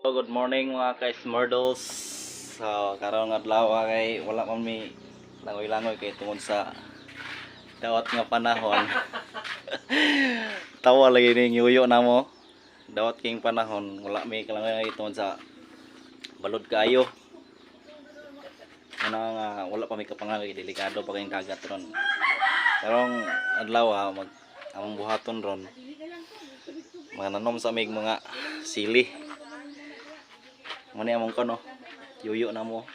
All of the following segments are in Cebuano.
Good morning, mga ka-smurdles. So, karon nga adlaw kay wala man mi langoy-langoy kay tungod sa dawat nga panahon. Tawa lagi ning yuyo na mo. Dawat king panahon, wala mi kalangoy tungod sa balod kaayo. Ano nga wala pa mi kapangalan, delikado pa kayong dagat ron. Karong adlaw mag among buhaton ron. Mga nanom sa mig mga sili. Muna among kono. Yuyo na mo.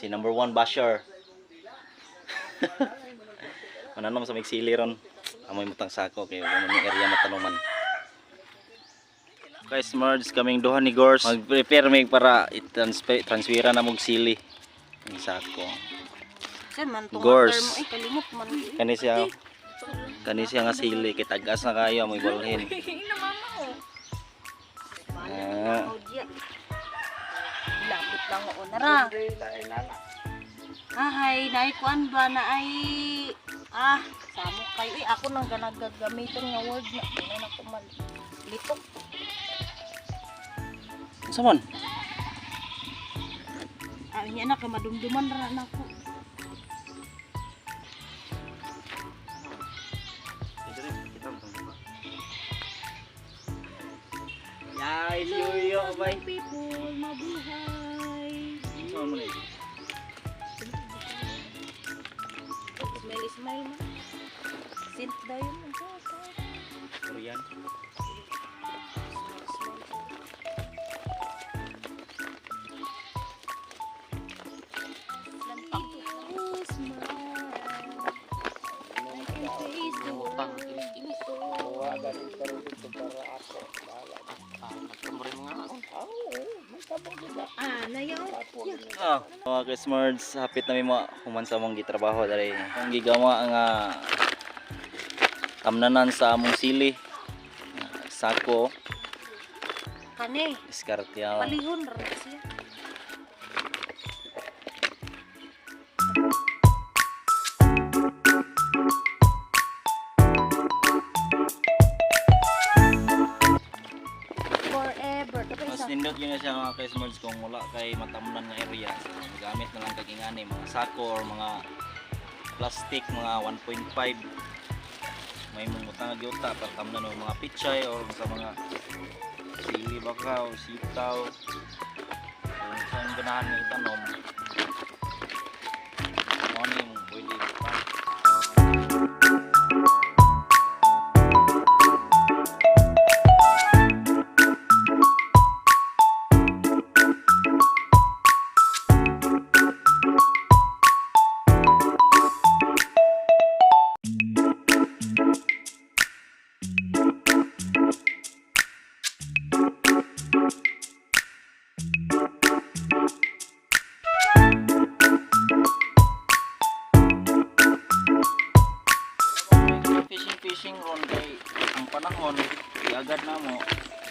Si number one basher. Mananom sa mig sili ron. Amoy mutang sako kay wala man area matanuman. Guys, merge kaming duha ni Gors. Mag-prepare mig para i-transfer transfera na mog sili. Ang sako. Saan man tong Gors. term ay kalimot man. Kani siya nga sili kay tagas na kayo amoy balhin. Ina mama ko. Ah. Labot lang ako nara. Ahay, nay kuan ba na ay ah, samok kayo eh ako nang ganagagamitan nga word na ano na ko man. Litok. Unsa man? Ah, niya na kay madumduman ra na ko. Yay, yuyo bay. People, mabuhay. Unsa man ni? Smile, smile man. Sint dayon man sa. Korean. Ah, nayaw. Ah, mga ka-smarts, hapit na mi mo human sa among gitrabaho dali. Ang gigawa nga tamnanan sa among sili. Sako, Kani, diskarte lang. palihon ra na siya. Forever. Ito Mas isa. nindot yun na siya, mga ka-smarts, kung wala kay matamnan nga area. So, gamit na lang kag ingani, mga sako or mga plastic, mga 1.5. May mumutang nga gyuta para tamnan og mga pichay or sa mga sili baka o sitaw. Kung saan ganahan nga itanom. Mao ni imong pwede ibutang. Fishing fishing ron kay ang panahon iagad na mo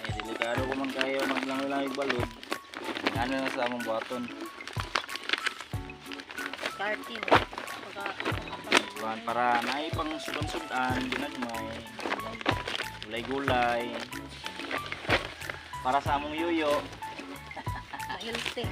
eh, delikado ko man kayo maglangoy balod, ano na sa among buhaton. Starting. Pagka Kuan para naay pang sudan-sudan ginagmay, gulay-gulay para sa among yuyo. Healthy.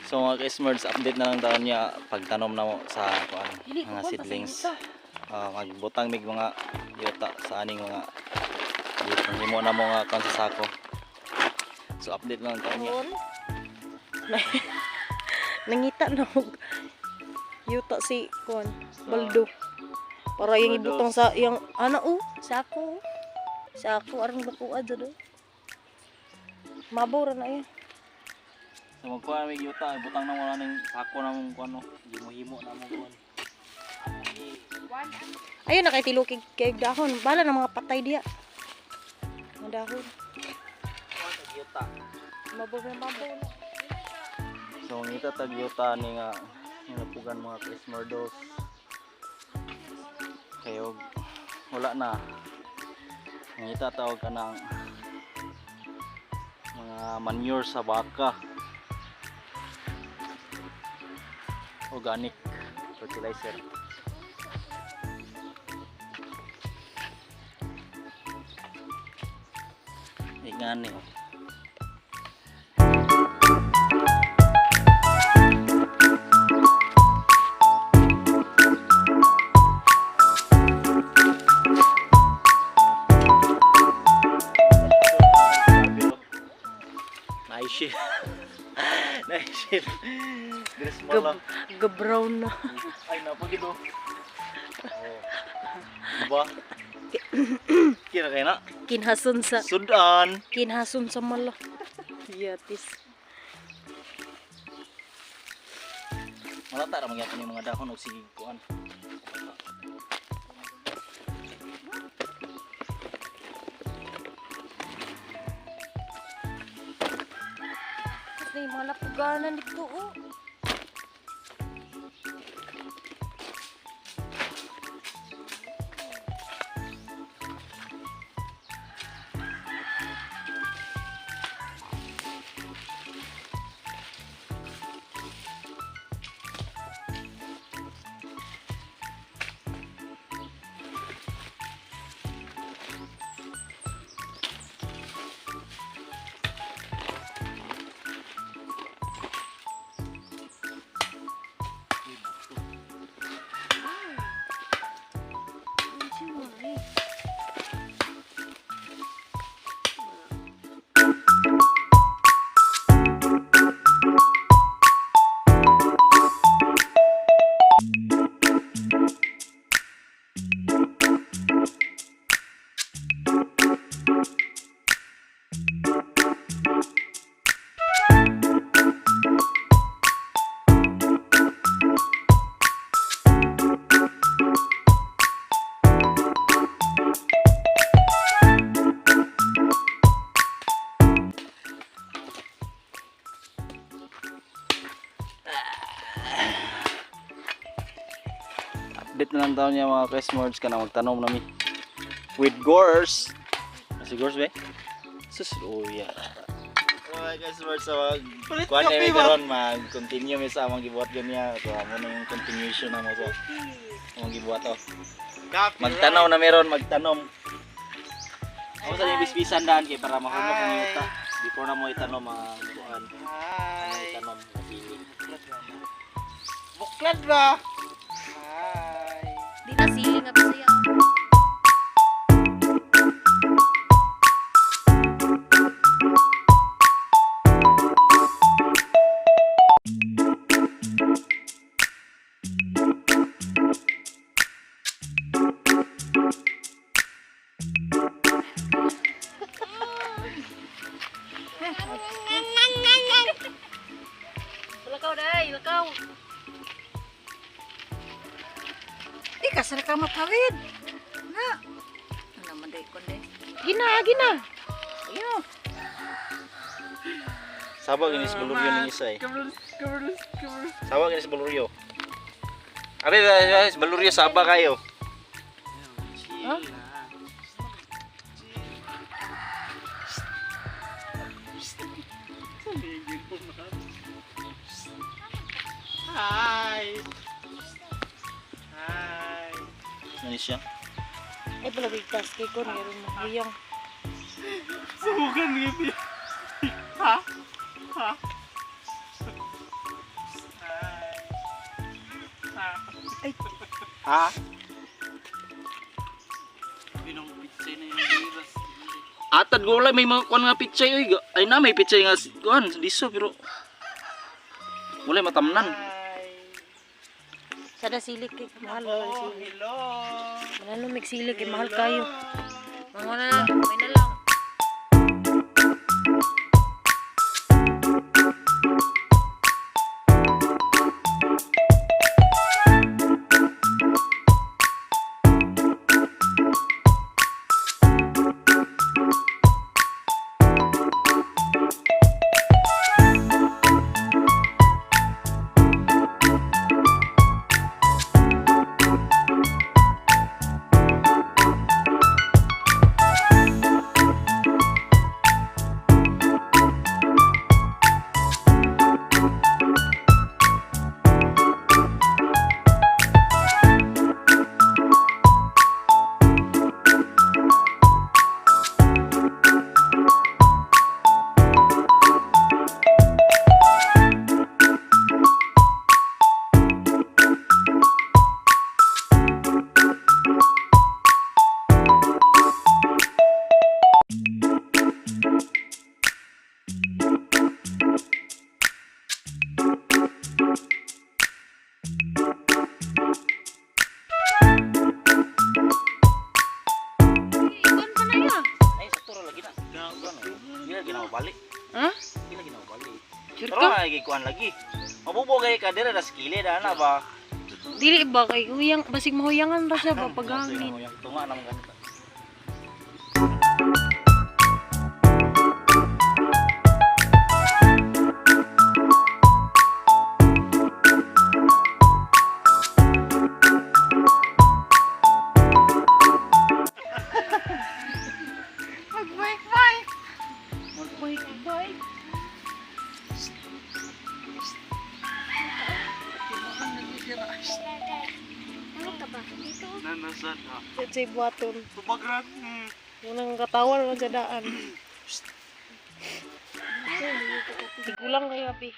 So mga ka-smerds, update na lang taon niya pagtanom na mo sa kuan Dili, mga kuwan, seedlings. basta. Ah, magbutang mig mga yuta sa aning mga himo na mo nga kuan sa sako. So update na lang taon niya. Karon, nangita na og yuta si kuan Baldo. Para yung Baldo. ibutang sa yung ana oh, sako. Sako aron bakuha jud oh. Mabaw ra na eh. So magkuha mig yuta, butang na mo na ning sako na mong kuan no. Himo-himo na mo kuan. Ayun na kay tilukig kay dahon. Bala na mga patay diya. Mga dahon. Yuta. Mabaw na mabaw na. So ngita tag yuta ni nga napugan, mga ka-smerdos. Kayo wala na. Ngita tawag ka ng mga manure sa baka. Organic. Fertilizer. Ingani oh. Nice shit. Nice shit. Dress mo lang. Ga-brown na. Ay, napagid oh. Oh. Diba? Kira kayo na. Kinhason sa Sudan. kinhason sa mala. Yatis. Malata ra magyapon yung mga dahon og sige kuan. Kasi yung mga lapuganan dito oh. Update na lang daw niya mga ka-smarts ka na magtanom nami. With Gors. Si Gors ba? Sus, oh yeah. Mga ka-smarts sa mag kuan kape mi ba? karon mag-continue mi sa among gibuhat ganyan. So amo na yung continuation na mo sa among gibuhat oh. Magtanaw na meron, magtanom. Ako sa bisbisan daan kay para mahulog ang Hi. yuta. Before na mo itanom ang kuan. Ano Hi. itanom mapili. Buklad ba? Hi. Di na siling ako siya. Lakaw dai, lakaw. Di ka sara ka matawid. Na. Ano man day kon day. Gina, gina. Ayo. Sabag inis baluryo ning isa eh. Sabag inis baluryo. Abi guys, baluryo saba kayo. Huh? Hi. Hi. Ano siya? Ay, pala bigtas kay ko meron mo hiyang. Subukan gibi. Ha? Ha? Hi. Ay, Ha? Atad ko wala may mga kuan nga pichay oy. Ay na may pichay nga kuan diso pero wala matamnan. Hi. Sada silik kay mahal Oh, ang silik. hello. Manalo mig silik kay mahal kayo. Mga na, may na lang. Pero ka. ay gikuan lagi. Mabubo gay ka dire ras kilid ana ba. Dili ba kay huyang basig mahuyangan ra siya ba paghangin. Yung tunga naman ganito. Mag-bike bike. Mag-bike bike. Nanasan ha. Sa buhaton. Tubagran. Unang katawan man sa daan. Tigulang kayo, Abi.